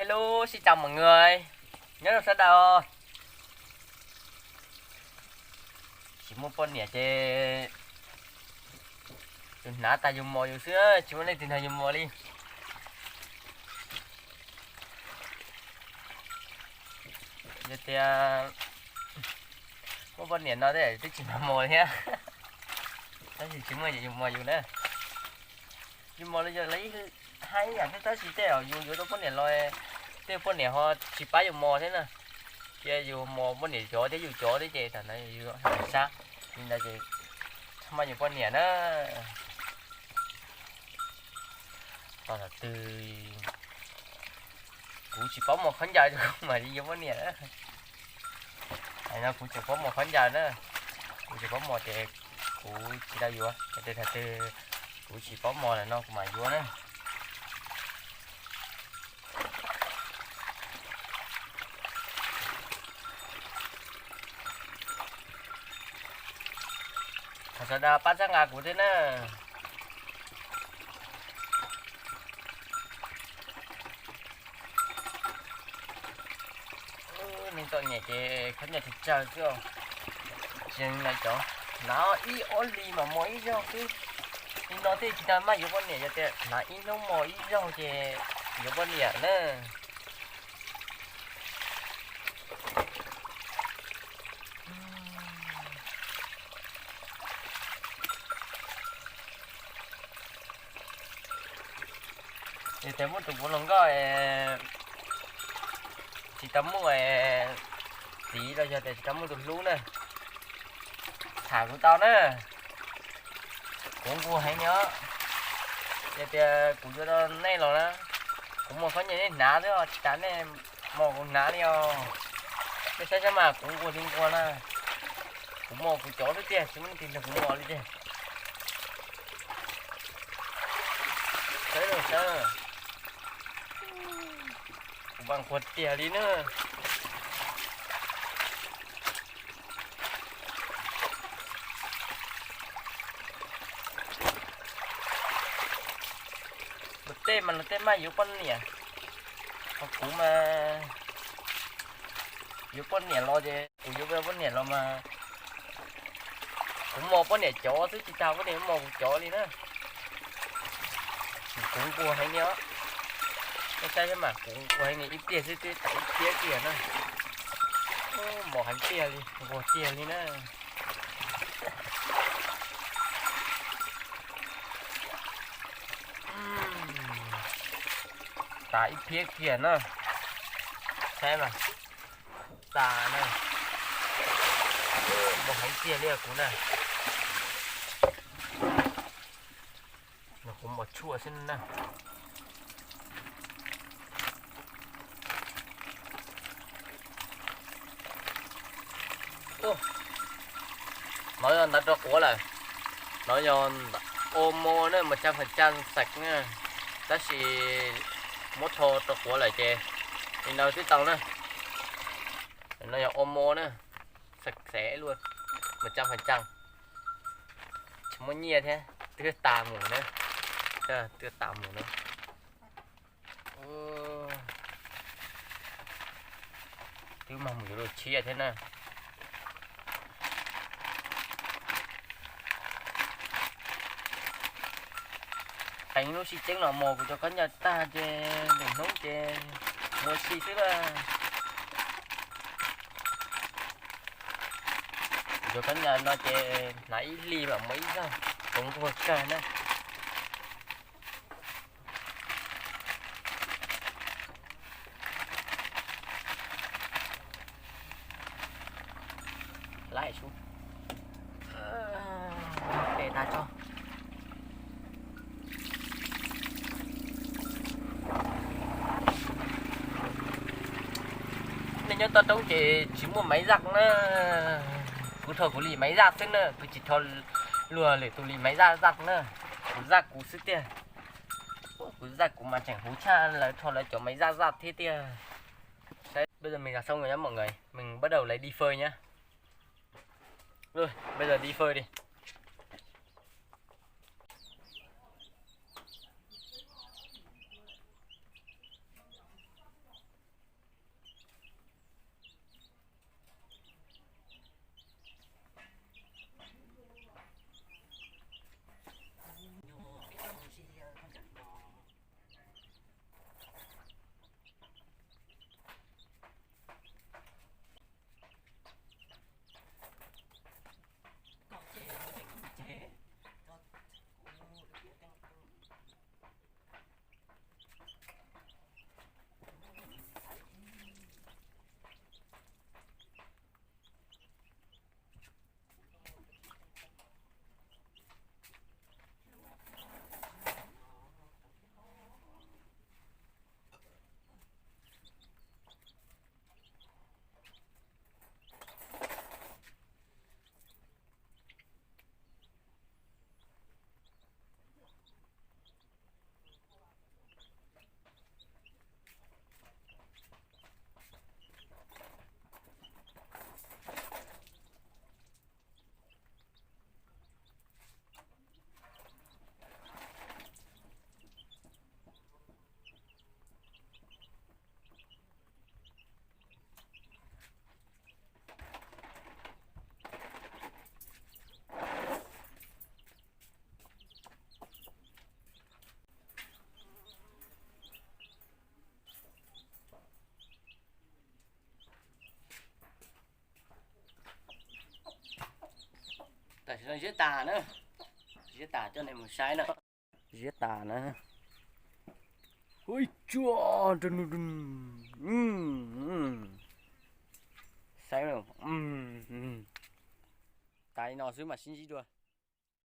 Hello, xin chào mọi người. Nyob zoo sawv daws. Tsis muaj poj niam ces yus hnav tas yus mos yus xwb, tsis muaj leej twg nrog yus mos li. Yog tias muaj poj niam no thiab twb tsis nrog mos thiab. Tab sis tsis muaj yus mos yus na. Yus mos los yog lawv hais ib yam thiab, tab sis tej zaum yus yuav tau poj niam los, tej poj niam ho tsis pab yus mos thiab na. Cia yus mos poj niam cov thiab yus cov thiab ces thaum ntawd yus sab li ntawd ces txhob maj yuav poj niam na. Tos thaum twg kuv tsis paub mos khaub ncaws mas li yuav poj niam na. Hais no kuv tseem paub mos khaub ncaws na, kuv tsis paub mos ces kuv tsis tau yuav, ces thaum twg kuv tsis paub mos lawm no kuv mam yuav na. Thov sawv daws pab txhawb nqa kuv thiab na. Neeg txom nyem ces khaub ncaws tsawg tsawg xwb os. Tseem hnav cov, hnav ib ob hlis mam mos ib zaug xwb. Li no thiaj tsis tau maj yuav poj niam, yog tias hnav ib hnub mos ib zaug ces yuav poj niam na. Yog tias muaj tus puav hluas nkauj tsis tau muaj txiv los yog tias tsis tau muaj tus hlub na, tham kuv tau na. Kuv nquag heev li os. Yog tias kuv yuav tau nej los na, kuv muaj khaub ncaws nej hnav xwb os, tsis tas nej mos kuv hnav li os. Nej saib saib mas kuv nquag li nquag na. Kuv mos kuv cov xwb tiag, tsis muaj leej twg nrog kuv mos li tiag. Saib, saib, kuv mas nquag tiag li na. Luag tej mas luag tej maj yuav poj niam, ho kuv mas yuav poj niam los ces kuv yuav poj niam los mas kuv mos poj niam cov xwb, tsis tas poj niam mos kuv cov li na. Kuv nquag heev li os. Nej saib mas kuv nquag heev li, ib pliag xwb twb tas ib phiab tiag na. Mos heev tiag li, nquag tiag li na. Tas ib phiab kiag na. Saib mas, tas na. Mos heev tiag li kuv na. Kuv mos tshuaj xwb na. No yog ntawv rau quav lawm. No yog ô mô na, một trăm phần trăm sạch na. Tab sis muab rho rau quav lawm ces li no twb tau na. No yog ô mô na, sạch sẽ luôn, một trăm phần trăm. Tsis muaj nyiaj thiab, twb tas mus na. Twb tas mus na. Twb mag mus yuav lub tshiab thiab na. Qee lub sib tseeb los mos kuv cov khaub ncaws tag ces lwm hnub ces mus ua si xwb na. Kuv cov khaub ncaws no ces hnav ib hlis mam mos ib zaug, kuv nquag kawg na. Laiv sub, pem tas tso. Nej nyob toj roob ces tsis muaj máy giặt na. Kuv rho kuv li máy giặt xwb na, kuv tsis rho luag lwm tus li máy giặt giặt na. Kuv giặt kuv xwb tiag. Kuv giặt kuv mas tseem huv tshaj lawv rho lawv cov máy giặt giặt thiab tiag. Bây giờ mình giặt xong rồi nhá mọi người, mình bắt đầu lấy đi phơi nhá. Rồi, bây giờ đi phơi đi. Ziab tas na, ziab tas coj nej mus saib na. Ziab tas na. Ui, tsua, saib, tas li no xwb mam sib ntsib dua.